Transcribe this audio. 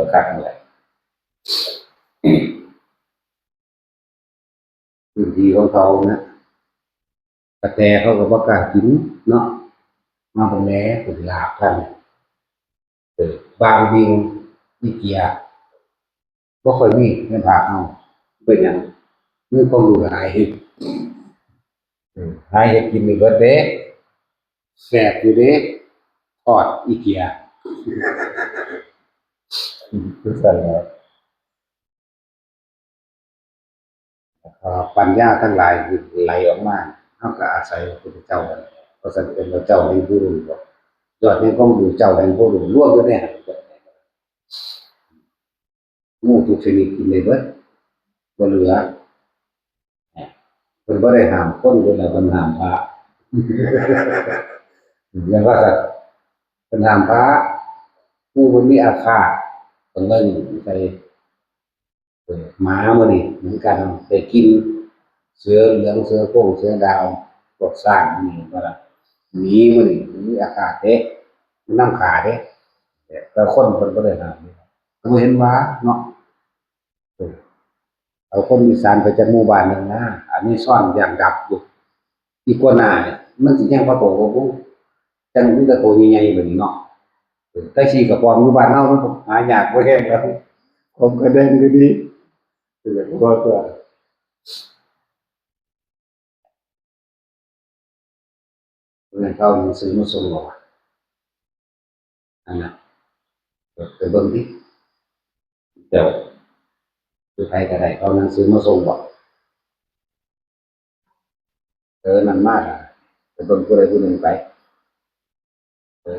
ກໍຄັກຫັ້ນແຫຼະ. ພື້ນທີ່ຂອງເຂົານະ ກະແຕເຂົາກໍບໍ່ກ້າກິນເນາະ ມາເບິ່ງແດ່ ເພິ່ນລາບທັງ ເອີ ບາງວິ່ງ ອີເກຍ ບໍ່ຄ່ອຍມີໃນບ້ານເຮົາ. ເປັນຫຍັງ? ມີຄວາມຮູ້ຫຼາຍ ເອີ ຫາເຮັດກິນໄດ້ເບິດເດ້ ແຊບຢູ່ເດ້ ທອດອີເກຍ ອືມ ຄືກັນແຫຼະ. ເອີ ປັນຍາທັງຫຼາຍທີ່ໄຫຼອອກມາ ເຮົາກໍອາໄສພະພຸດທະເຈົ້າ ເພາະສະນັ້ນເອີ້ນວ່າເຈົ້າແຫ່ງຜູ້ຮູ້ ຍອດແຫ່ງຄວາມຮູ້ ເຈົ້າແຫ່ງຜູ້ຮູ້ ລວມຢູ່ໃນຫັ້ນ. ງູທຸກຊະນິດກິນໄດ້ເບິດ ບໍ່ເຫຼືອ. ເພິ່ນບໍ່ໄດ້ຫ້າມຄົນເດ້ ເພິ່ນຫ້າມພະ ແມ່ນວ່າຊັ້ນ ເພິ່ນຫ້າມພະ. ງູເພິ່ນມີອາຄາດ ເພິ່ນເລີຍໜີໃສ່. ເອີ ໝາມື້ນີ້ເໝືອນກັນ ໄດ້ກິນເສືອເຫຼືອງ ເສືອໂຄງ ເສືອດາວ ພວກຊ້າງນີ້ວ່າ ໝີມື້ນີ້ມັນມີອາຄາດເດ້ ມັນນຳຂ້າເດ້. ແຕ່ຄົນເພິ່ນບໍ່ໄດ້ຫ້າມ ກໍບໍ່ເຫັນວ່າເນາະ. ເອີ ເອົາຄົນອີສານໄປຈັກໝູ່ບ້ານໜຶ່ງນະ ອາເມຊອນຢ້ານດັບຢູ່. ອີກວ່າໜ້ານີ້ ມັນຊິຍັງພໍໂຕບໍ່ບຸ ຈັ່ງມີແຕ່ໂຕໃຫຍ່ໆ ບາດນີ້ເນາະ. ເອີ ໄຕຊີກະປອມຢູ່ບ້ານເຮົາມັນຫາຍາກບໍ່ແຮງແລ້ວ ຂອງກະແດງກໍດີ. ເອີ ເພາະວ່າ ເພິ່ນເອົາໜັງສືມາສົ່ງບໍ່ວະ? ອັນນະ ໄປເບິ່ງຕິ ເຈົ້າ ຄືໃຜກໍໄດ້ເອົາໜັງສືມາສົ່ງບໍ່? ເອີ ນັ້ນມາລະ ໄປເບິ່ງຜູ້ໃດຜູ້ໜຶ່ງໄປ. ເອີ